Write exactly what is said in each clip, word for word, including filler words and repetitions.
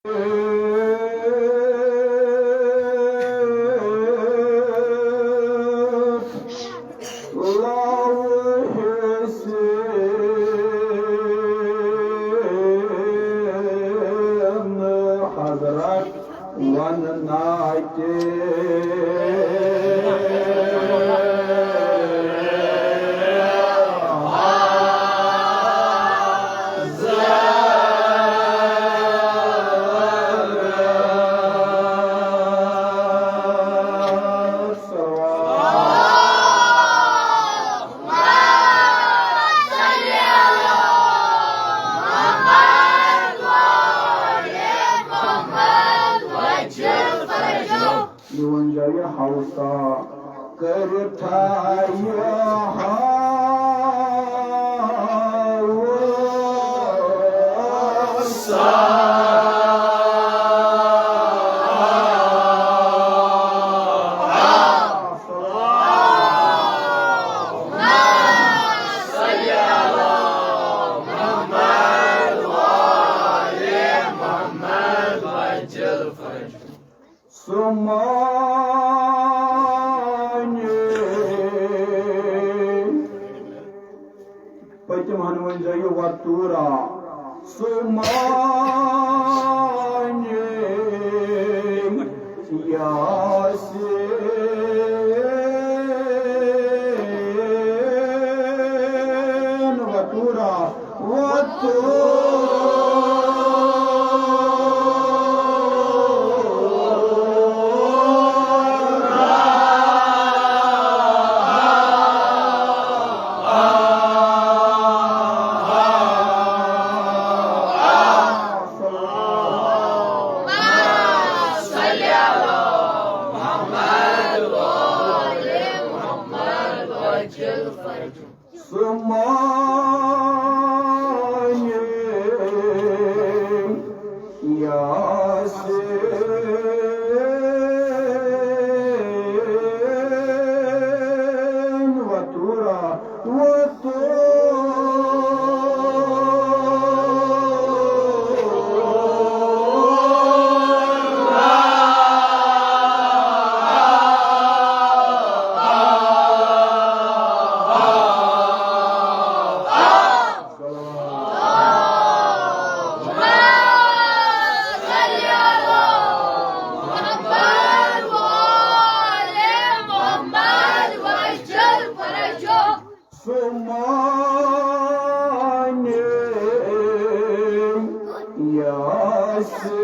لوح سین حضرت ونناتے۔ میون جایہِ ہوسا کٔرِتھ تھایہِ ہوسا۔ سُہ مانہِ۔ پٔتِم ہن ؤنۍ زیو وتورا۔ سُہ مانہِ یاسین۔ وتورا، وتورا۔ سُہ مانہِ یاسین۔ وتورا، وتورا۔ سُہ مانہِ یاسین۔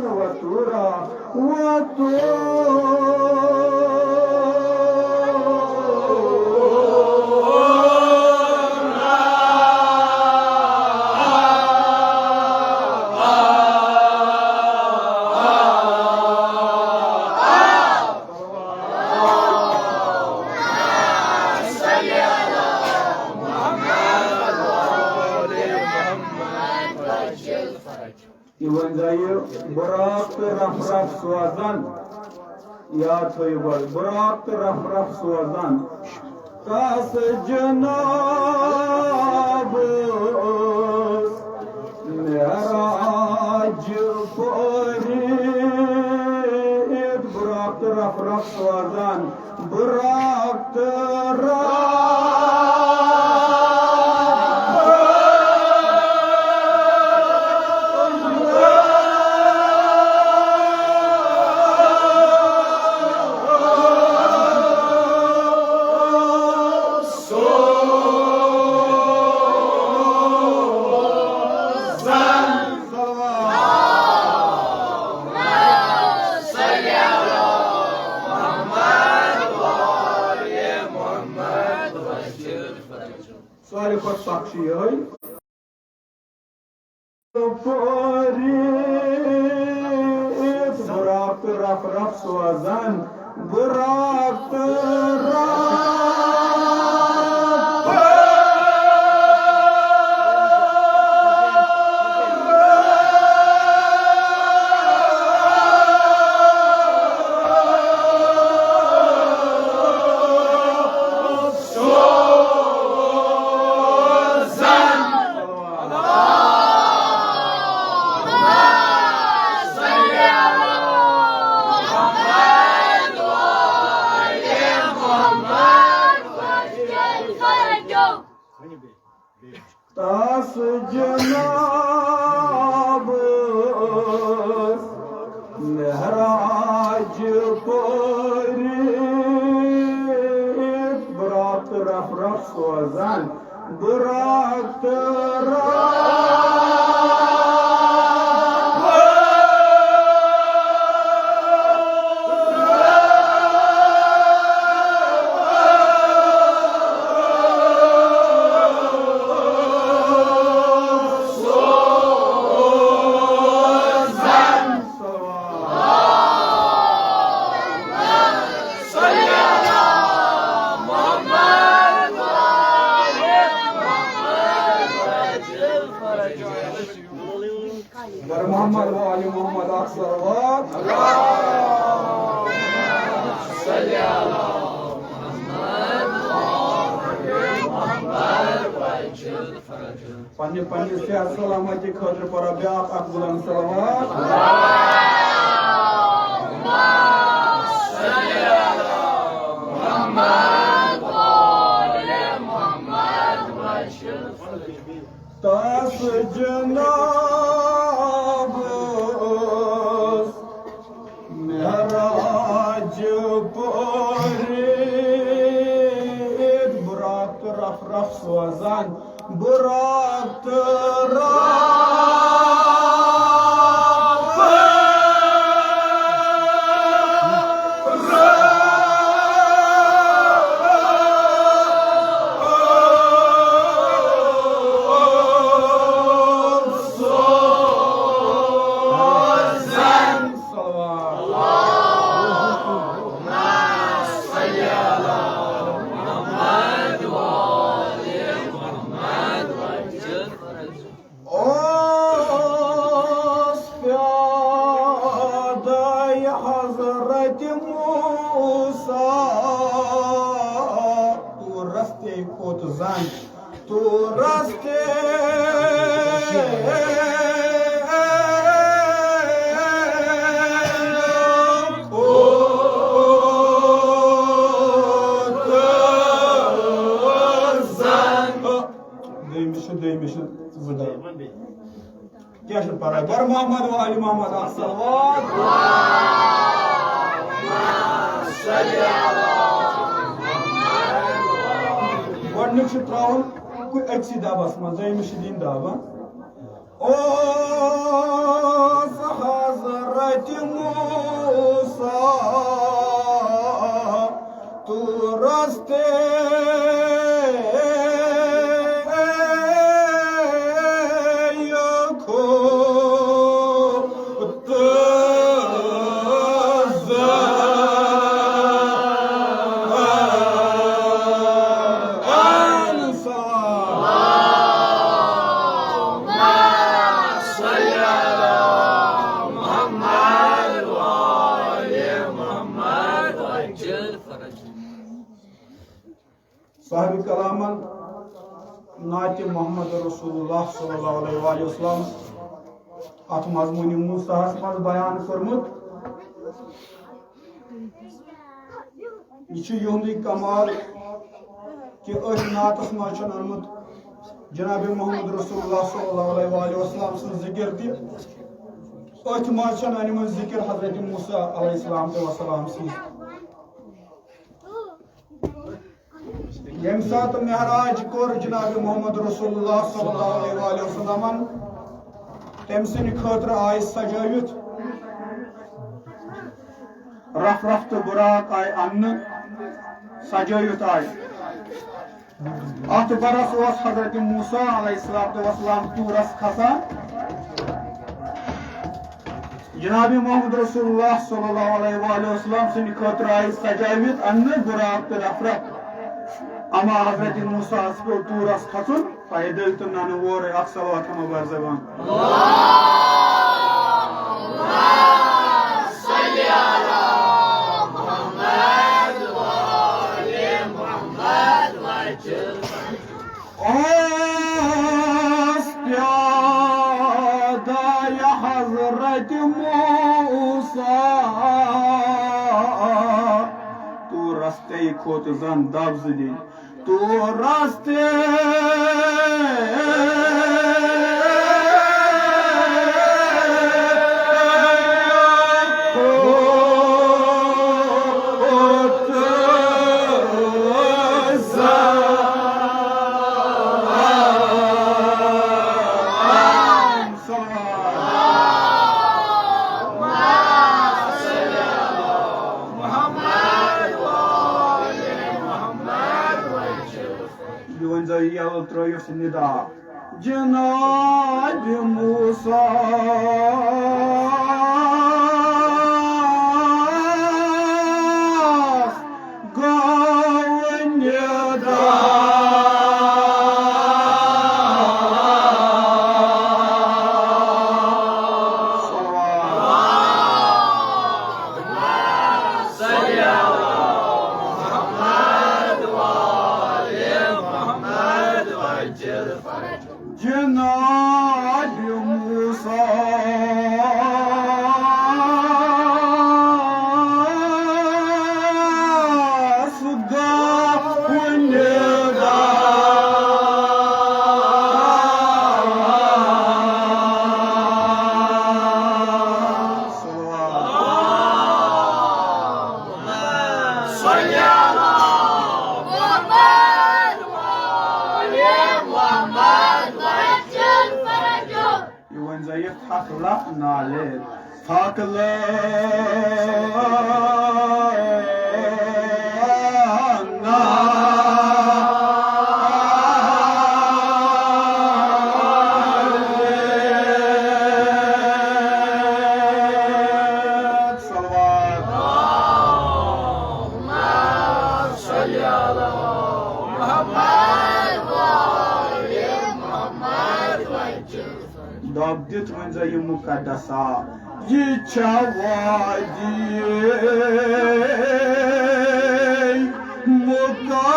وتورا، وتورا۔ یہِ ؤنۍ زیو براق تہٕ رف رف سوزان۔ یاد تھٲیِو گۄڈٕ، براق تہٕ رف رف سوزان۔ کس جناب معراج پٲرِتھ۔ براق تہٕ رف رف سوزان۔ براق تہٕ رف۔ ساروی کھۄتہٕ سخ چھِ یِہوٚے۔ پٲرِتھ براق تہٕ رف رف سوزان، براق تہٕ رف۔ تس جناب معراج پٲرِتھ، برات رف رف سوزان، برات رف۔ بر محمد و آل محمد اکھ صلوات۔ پننہِ پننہِ صحت سلامتی خٲطرٕ پرو بیاکھ اکھ بلند صلوات۔ تس جناب معراج پٲرِتھ، برات رف رف سوزان، برات رف۔ اوس پیادے حضرت موسیٰ، تو رستے کھوٚت زن، تو رستے کھوٚت زن۔ دوٚیمِس چھِ، دوٚیمِس چھِ زٕ ڈَبہٕ۔ کیٛاہ چھُنہٕ پَرواے؟ بر محمد و آل محمد اکھ صلوات۔ گۄڈٕنیُک چھُ ترٛاوُن کُ-، أکسٕے دَبَس منٛز، دوٚیمِس چھِ دِنۍ دَب، ہاں۔ اوس حضرت موسیٰ تو رستے کھوٚت زن۔ صاحب کلامن نعت محمد رسول اللہ صلی اللہ علیہ وآلہ وسلم اتھ مضمون موسیٰ ہس منٛز بیان کوٚرمُت۔ یہِ چھُ یِہُنٛدُے کمال کہِ أتھۍ نعتس منٛز چھُنہٕ اوٚنمُت جناب محمد رسول اللہ صلی اللہ علیہ وآلہ وسلم سٕنٛز ذکر تہِ، أتھۍ منٛز چھَنہٕ أنمٕژ ذکر حضرت موسیٰ علیہ السلام تہٕ وسلام سٕنٛز۔ ییٚمہِ ساتہٕ معراج کوٚر جناب محمد رسول اللہ صلی اللہ علیہ وآلہ وسلمن، تٔمۍ سٕنٛدِ خٲطرٕ آیہِ سجٲوِتھ رف رف تہٕ بُراق آیہِ اننہٕ، سجٲوِتھ آیہِ۔ اتھ برس اوس حضرت موسیٰ علیہ الصلوۃ والسلام طورس کھسان۔ جناب محمد رسول اللہ صلی اللہ علیہ وآلہ وسلم سٕنٛدِ خٲطرٕ آیہِ سجٲوِتھ اننہٕ بُراق تہٕ رف رف۔ اما حضرت موسیٰ ہس پیوٚو طورس کھسُن پیدل تہٕ ننہٕ وورے۔ اکھ صلوات ہمہ بر زبان۔ اوس پیادے حضرت موسیٰ، تو رستے کھوٚت زن دب زٕ دِنۍ، تو رستے ترٲیِس ندا جناب موسیٰ گوٚو ندا۔ جناب موسیٰ گوٚو ندا۔ یہِ ؤنۍ زیو یہِ فخلہ نالے، فخلہ نالے۔ صلوات۔ دب دِتھ ؤنۍ زیو یہِ مُقدسا، یہِ چھا وادی مُقدسا۔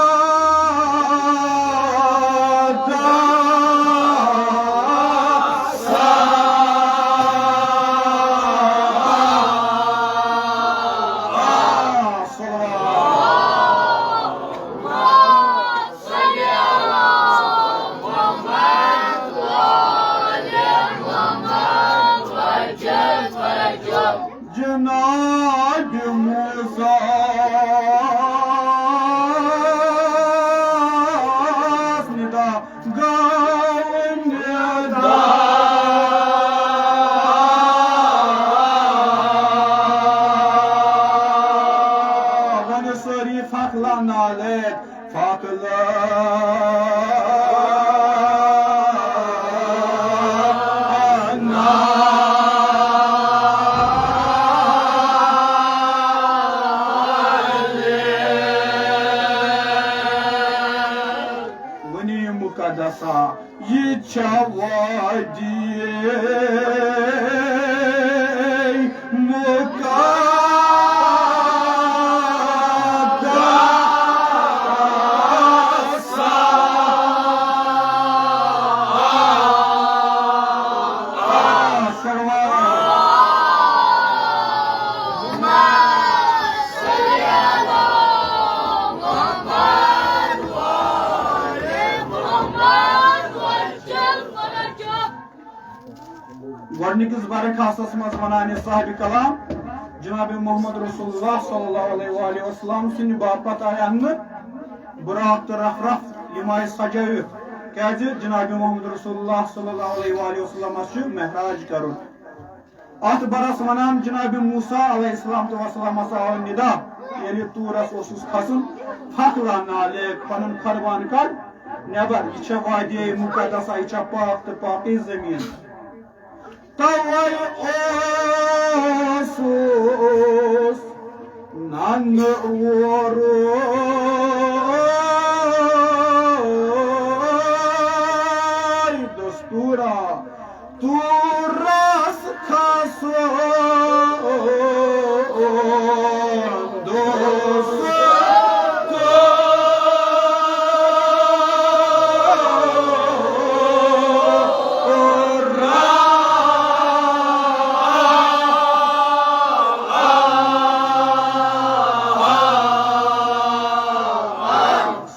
جناب موسیٰ ندا گوٚو ندا۔ ؤنِو سٲری فخلہ نالے۔ فخلہ نالے۔ ؤنِو یہِ مُقدسا، یہِ چھا وادی مُقدسا۔ گۄڈٕنِکِس برخاستس منٛز وَنان یہِ صاحبِ کلام جناب محمد رسول اللہ صلی اللہ علیہ وآلہ وسلم سٕنٛدِ باپتھ آیہِ اننہٕ براق تہٕ رفرف، یِم آیہِ سجٲوِتھ، کیازِ جناب محمد رسول اللہ صلی اللہ علیہ وآلہ وسلمس چھُ معراج کرُن۔ اتھ برس ونان جناب موسیٰ علیہ السلام تہٕ وسلامس آو ندا، ییٚلہِ طورس اوسُس کھسُن، فخلہ نالے، پنُن فرمان کڑ نٮ۪بر، یہِ چھےٚ وادی مقدسہ، یہِ چھےٚ پاک تہٕ پاکیز زٔمیٖن۔ توے اوسُس ننہٕ وورُے دستوٗرا طورس کھسُن دستوٗرا۔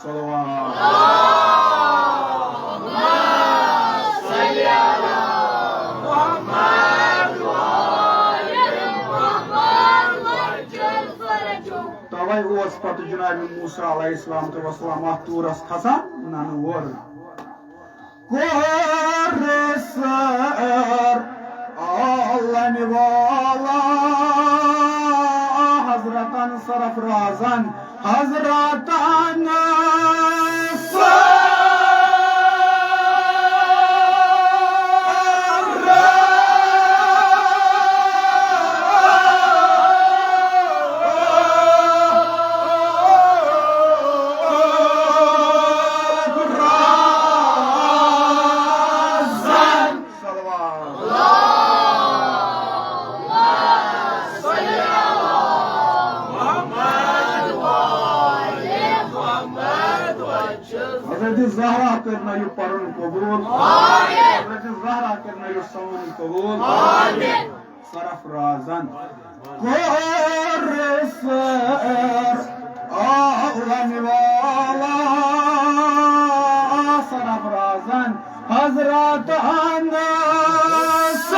صلوات۔ توے اوس پتہٕ جناب موسیٰ علیہ السلام تہٕ وسلام اتھ طورس کھسان ننہٕ وورٕ۔ کوٚر سر عالمِ والا حضرتن سرفرازن، حضرتن سر کٔرنٲیِو پرُن قبول۔ آمین۔ حضرت زہرا کٔرنٲیِو سون قبول۔ آمین۔ سرفرازن کوٚر سر عالم والا، سرفرازن حضرت انس۔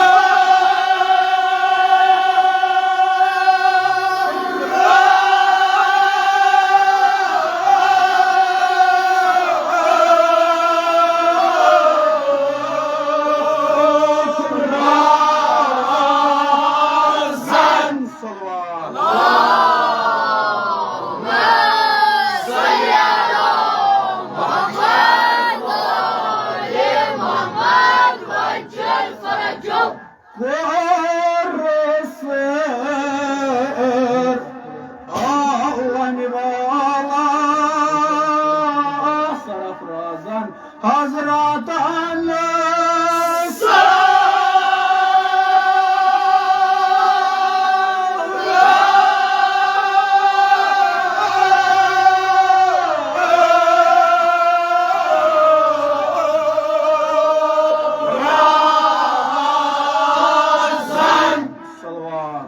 کوٚر سر عالم والا، سرفرازن حضرت انس۔ صلوات۔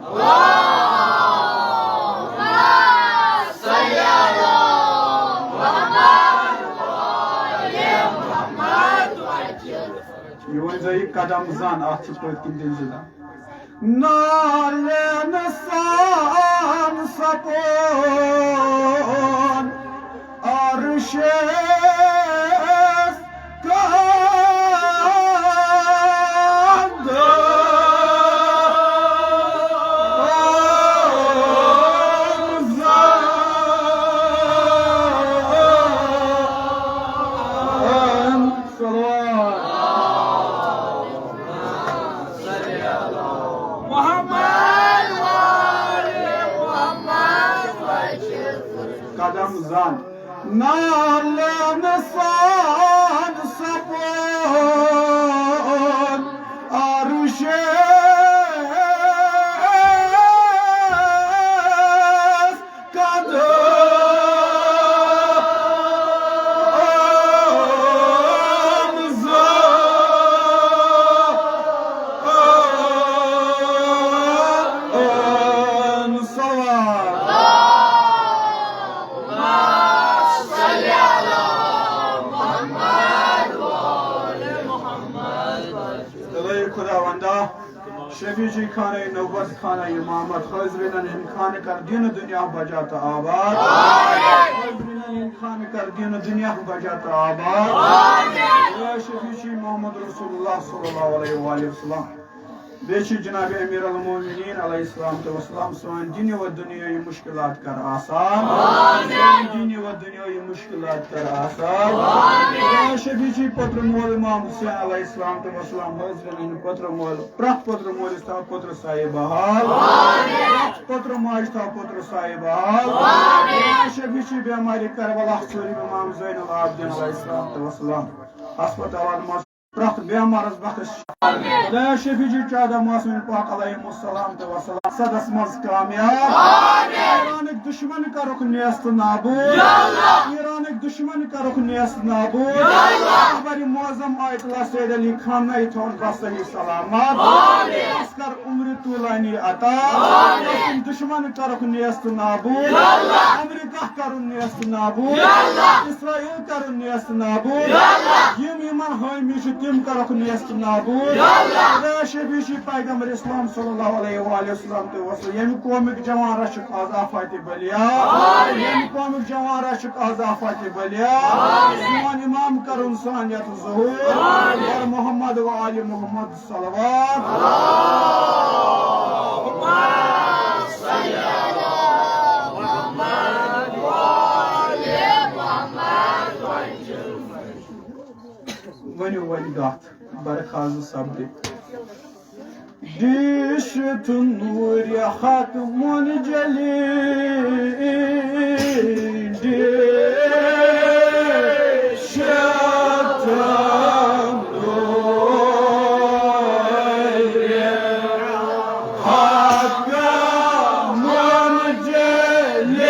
یہِ ؤنۍ زیو یہِ قدم زن، اتھ چھِ پٔتۍ کِنۍ دِلہِ زٕ دم۔ نالین سان سپون عرشس قدم زن۔ صلوات۔ محمد وآل محمد۔ قدم زن۔ نالین سان سپون عرشس قدم زن۔ صلوات۔ الہی خداوندا، شفیع جی خانہ نبوت، خانہ امامت، حاضرینن ہند خانہ کر دین دنیا بجا تہٕ آباد۔ حاضرینن ہند خانہ کر دین دنیا بجا تہٕ آباد۔ یا شفیع جی محمد رسول اللہ صلی اللہ علیہ وآلہ وسلم۔ بیٚیہِ چھِ جناب امیر المومنین علیہ السلام تہٕ وسلام سٲنۍ دِنی و دُنیاوی مُشکلات کر آسان۔ سٲنۍ دِنی و دُنیاوی مُشکلات کر آسان۔ یا شفیع جی پوٚتُر مول امام حسین علیہ السلام تہٕ وسلام، حٲضرِن ہٕنٛدۍ پوٚتُر مول، پرٛٮ۪تھ پوٚتُر مٲلِس تھاو پوٚتُر سایہِ بحال۔ پرٛٮ۪تھ پوٚتُر ماجہِ تھاو پوٚتُر سایہِ بحال۔ یا شفیع جی بیمارِ کربلا ژوٗرِم امام زین العابدین علیہ السلام تہٕ وسلام ہسپتالن منٛز پرٛٮ۪تھ بیمارس بخش۔ خدایا شفیع جی چودہ معصومین پاک علیہم السلام تہٕ وسلام صدس منٛز کامیاب۔ ایرانٕکۍ دشمن کرُکھ نیست نابود۔ ایرانٕکۍ دشمن کرُکھ نیست نابود۔ رہبر معظم آیت اللہ سید علی خامنہ ای تھاوُن بس صحیح سلامت۔ عسکر عمر طولانی عطا۔ دشمن کرُکھ نیست نابود۔ امریکہ کرُن نیست نابود۔ اسرائیل کرُن نیست نابود۔ یِم یِمن حٲمی چھِ، تِم کرُکھ نیست نابود۔ خدایا شفیع جی پیغمبر اسلام صلی اللہ علیہ وآلہ وسلم تہٕ وسلم، ییٚمہِ قومٕکۍ جوان رچھُکھ از آفاتِ بلیا۔ ییٚمہِ قومٕکۍ جوان رچھُکھ از آفاتِ بلیا۔ سون امام کرُن سانیت ظہور۔ اور محمد و آل محمد صلوات۔ ؤنِو وۄنۍ کتھ، برخاز سپدِ۔ ڈیشت نور حق منجلی، ڈیشت نور حق منجلی۔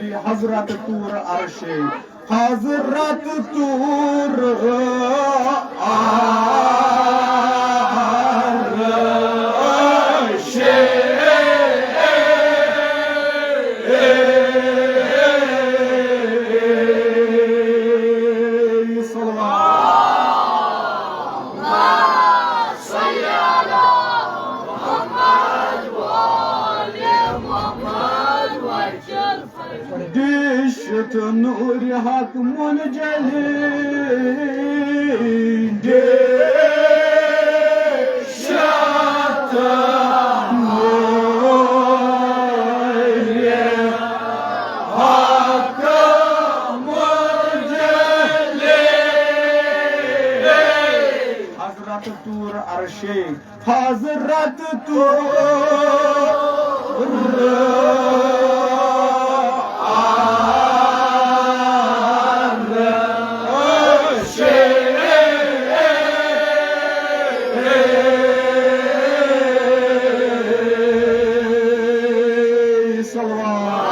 حضرت طور عرشے، حضرت طور عرشے۔ صلوات۔ دیشت نور حق منجلی، دیشت نور حق منجلی۔ حضرت طور عرشے، حضرت طور عرشے۔ صلوات۔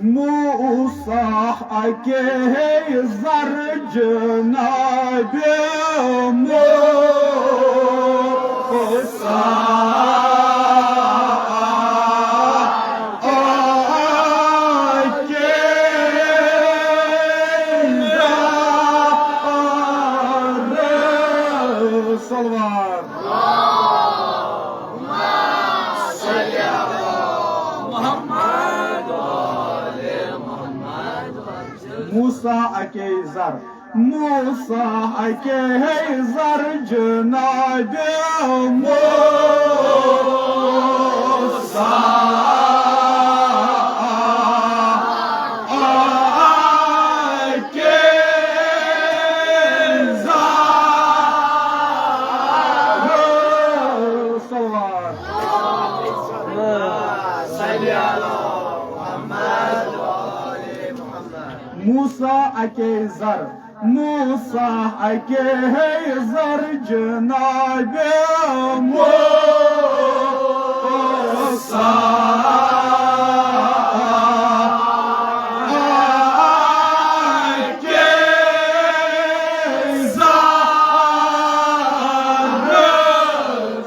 موسیٰ اکے زر جناب موسیٰ اکے زر۔ صلوات۔ موسیٰ اکے زر، موسیٰ اکے زر جناب موسیٰ اکے زر۔ صلوات۔ موسیٰ اکے زر، موسیٰ اکے زر جناب موسیٰ اکے زر۔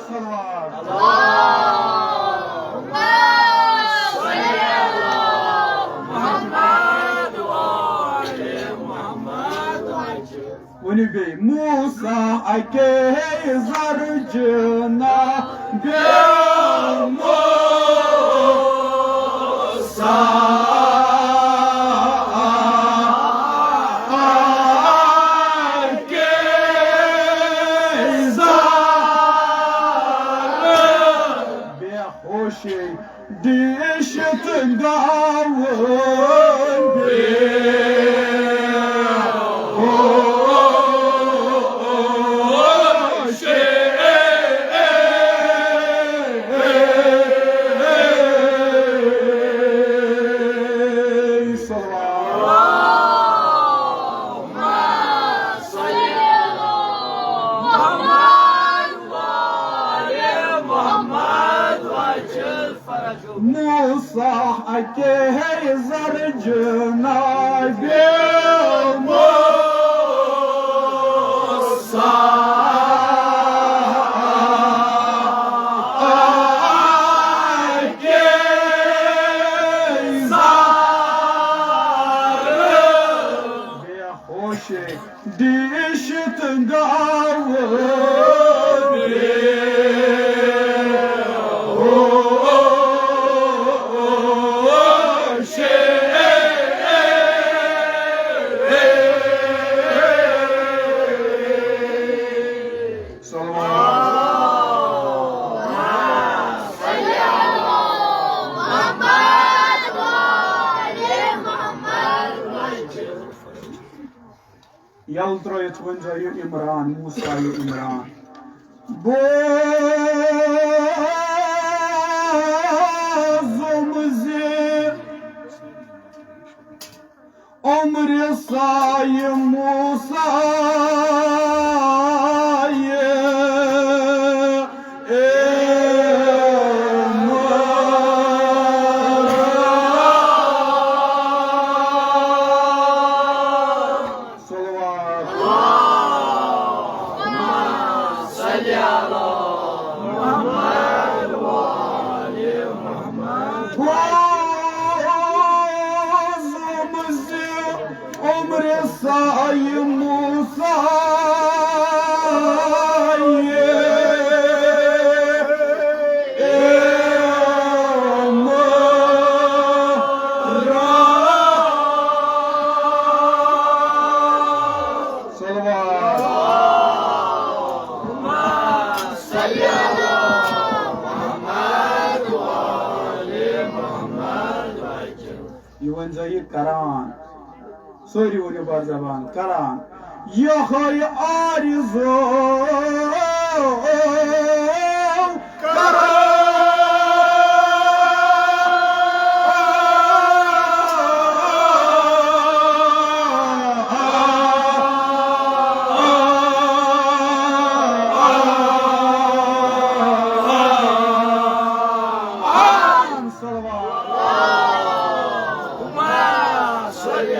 صلوات۔ ؤنِو بیٚیہِ، موسیٰ اکے زر جناب موسیٰ اکے زر۔ بے ہوشی دیشت گاوُن بے ہوشی۔ موسیٰ اکے زر جناب موسیٰ اکے زر۔ بے ہوشی دیشت گاوُن بے ہوشی۔ صلوات۔ یلہٕ ترٲوِتھ ؤنۍ زیو یہِ عمران، موسیٰ یہِ عمران۔ بوزُم زِ عمرِ سایہِ موسیٰ یہِ ووزمزِ عمرِ سایہِ موسیٰ یہِ عمران۔ صلوات۔ یہِ ؤنۍ زیو یہِ کران، سٲری ؤنِو بر زبان کران، یِہوٚے آرزو کران۔ صلوات۔ اللهم صل على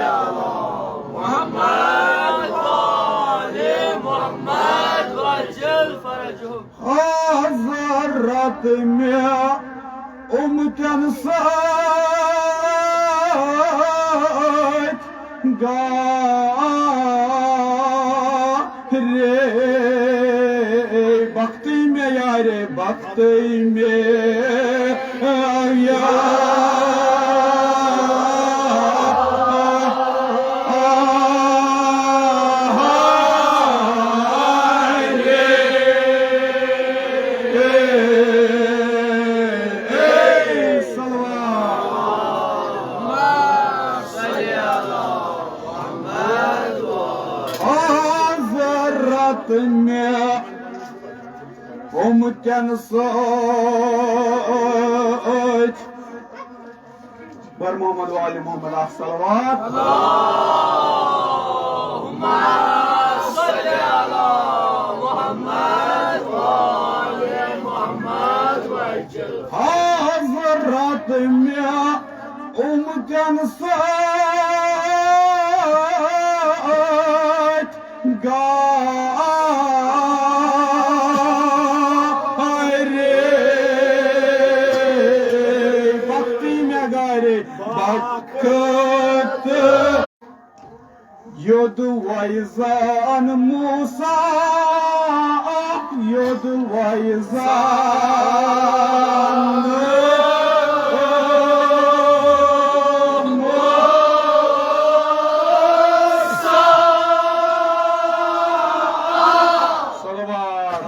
محمد وآل محمد وعجل فرجهم۔ حضرت مےٚ اُمتن سۭتۍ گارے، بختٕے مےٚ یارے، بختٕے مےٚ یارے۔ صلوات۔ حضرت مےٚ اُمتن سۭتۍ۔ بر محمد وآل محمد اکھ صلوات۔ اللهم صل على محمد وآل محمد وعجل۔ حضرت مےٚ اُمتن سۭتۍ گارے، بختی مےٚ گارے، بخت۔ یوٚدوَے زان موسیٰ، یوٚدوَے زان موسیٰ۔ صلوات۔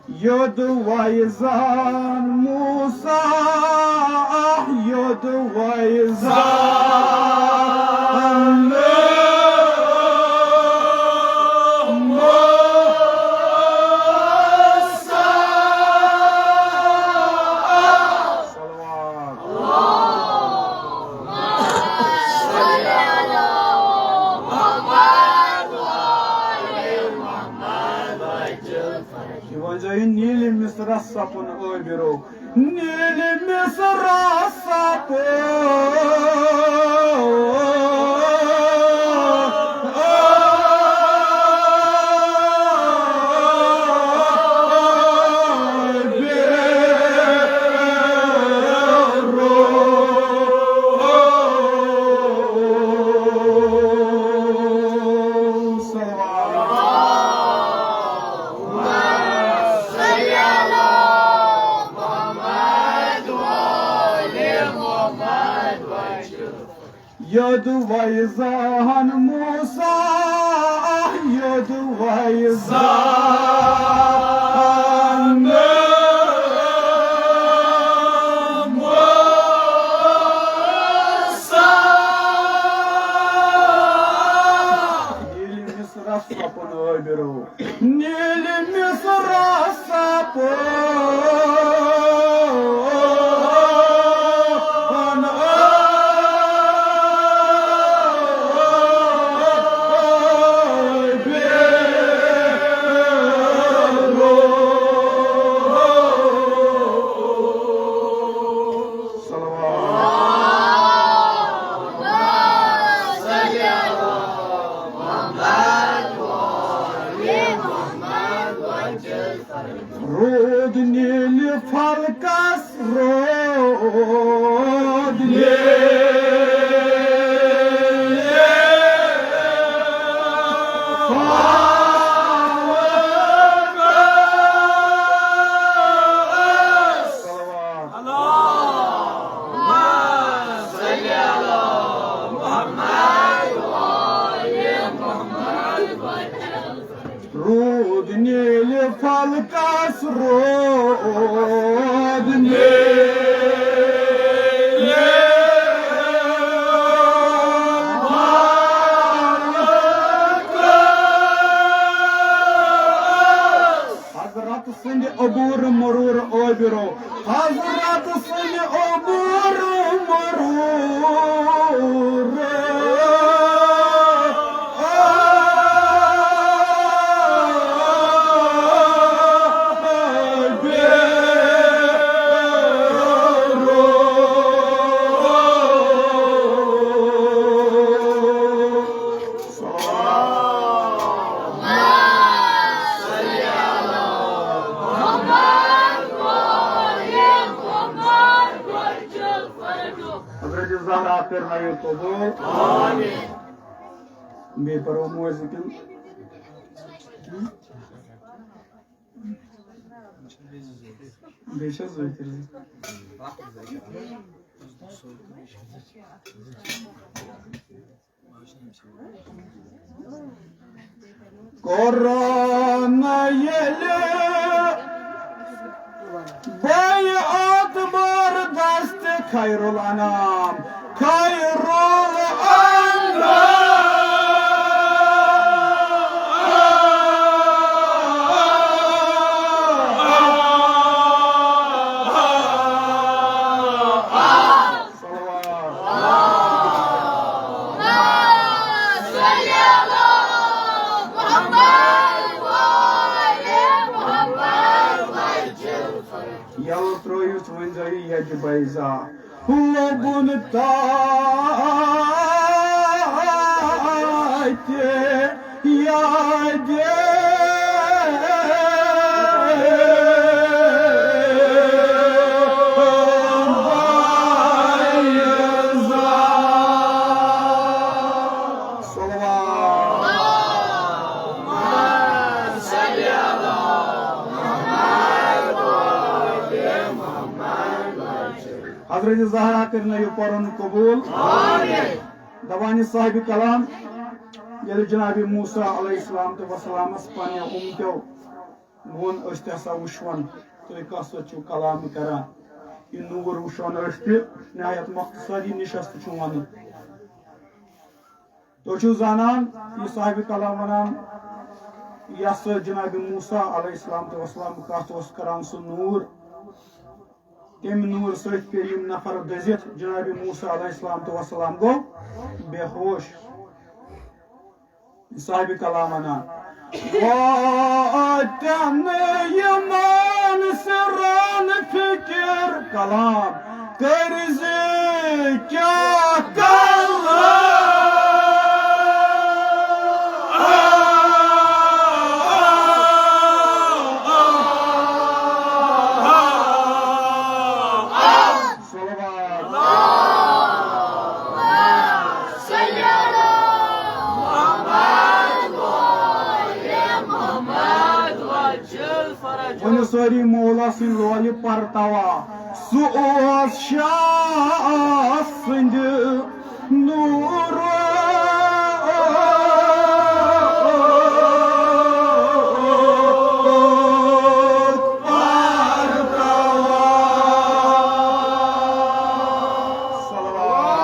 یوٚدوَے زان موسیٰ، یوٚدوَے زان موسیٰ۔ صلوات۔ یہِ ؤنۍ زیو یہِ نیٖلہِ مِصرَس سَپُن ٲبِرو۔ نیٖلہِ مِصرَس سَپُن۔ یوٚدوَے زان موسیٰ، یوٚدوَے زان موسیٰ۔ ییٚلہِ مِصرَس سَپُن ٲبِرو۔ نیٖلہِ مِصرَس سَپُن ٲبِرو۔ رودنی۔ حضرت سٕنٛدِ عبور مرور عٲبرو، حضرت سٕنٛدِ عبور مرور۔ حضرت زہرا کٔرنٲیِو قبوٗل۔ آمین۔ بیٚیہِ پَرو موزٕ کِنہٕ؟ بیٚیہِ چھا ذٲکِر؟ قرآن ییٚلہِ بیعت بردست خیر الانام، خیر الانام۔ صلوات۔ یلہٕ ترٲوِتھ ؤنۍ زیو یہِ یتہِ بیضا۔ لوگُن تاتہِ یادِ۔ صلوات۔ حضرت زہرا کٔرِنٲیِو پَرُن قبوٗل۔ دَپان یہِ صاحبِ کلام، ییٚلہِ جناب موسیٰ علیہ السلام تہٕ وسلامس پننہِ اُمتیو ووٚن، أسۍ تہِ ہسا وٕچھون، تُہۍ کَس سۭتۍ چھِو کلام کران۔ یہِ نوٗر وٕچھون أسۍ تہِ، نہایت مختصر یہِ نِشست چھُ وَنُن۔ تُہۍ چھِو زانان، یہِ صاحبِ کلام وَنان، یَس سۭتۍ جناب موسیٰ علیہ السلام تہٕ وسلام کَتھ اوس کران، سُہ نوٗر، تَمہِ نوٗر سۭتۍ پیٚیہِ یِم نفر دٔزِتھ۔ جناب موسیٰ علیہ السلام تہٕ وسلام گوٚو بے ہوش۔ صاحبِ کلام وَنان، واتن یِمن سرن فکر کلام کٔرۍ زِ کیٛاہ کلام۔ صلوات۔ ؤنِو سٲری مولا سٕنٛدۍ لولہِ پرتوا۔ سُہ اوس شاہ سٕنٛدِ نوٗرُک پرتوا۔ صلوات۔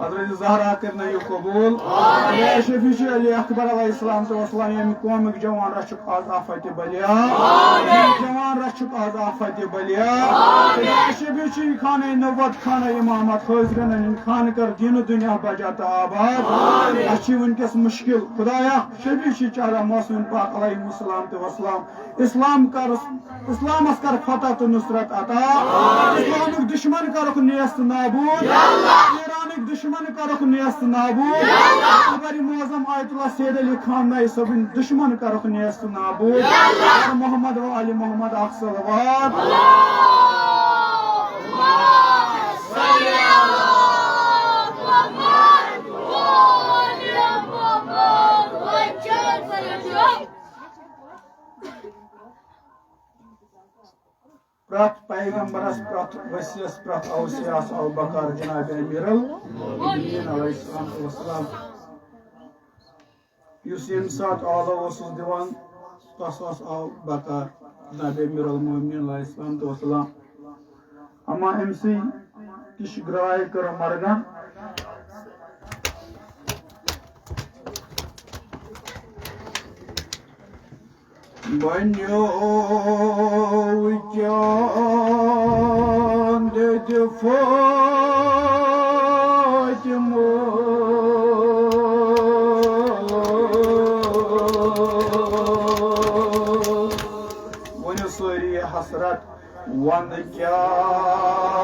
حضرت زہرا کٔرنٲیِو قبوٗل۔ خدا شفیع چھُ علی اکبر علیہ السلام تہٕ وسلام، ییٚمہِ قومٕکۍ جوان رچھُکھ آز آفت بلیا۔ جوان رچھُکھ آز آفت بلیا۔ خدا شفیع چھُ یہِ خانہ نبوت، خانہ امامت، حٲضرینن ہُنٛد خانہٕ کر دین و دنیا بجا تہٕ آباد۔ اَسہِ چھِ وٕنکیٚس مُشکِل۔ خدایا، شفیع چھِ چارہ معصوم پاک علیہ السلام تہٕ وسلام۔ اسلام کر، اسلامس کر فتح تہٕ نصرت عطا۔ اسلامُک دشمن کرُکھ نیست نابود۔ ایرانٕکۍ دشمن کرُکھ نیست نابود۔ اکبر معظم آیت اللہ سید علی خامنہ ای صٲبٕنۍ دشمن کرُکھ نیست نابود۔ محمد و آل محمد اکھ صلوات۔ پرٛٮ۪تھ پیغمبرس، پرٛٮ۪تھ ؤسیس، پرٛٮ۪تھ اوسیاہس آو بکار جناب امیر المؤمنین علیہ الصلوۃ والسلام۔ یُس ییٚمہِ ساتہٕ آلو اوسُس دِوان، تس آس آو بکار جناب امیر المؤمنین علیہ الصلوۃ والسلام۔ اما أمۍ سٕے تہِ چھِ گراے کٔر مرگن۔ بنیو چاند تہِ فاطمہ۔ ؤنِو سٲری حسرت۔ وَن کیٛاہ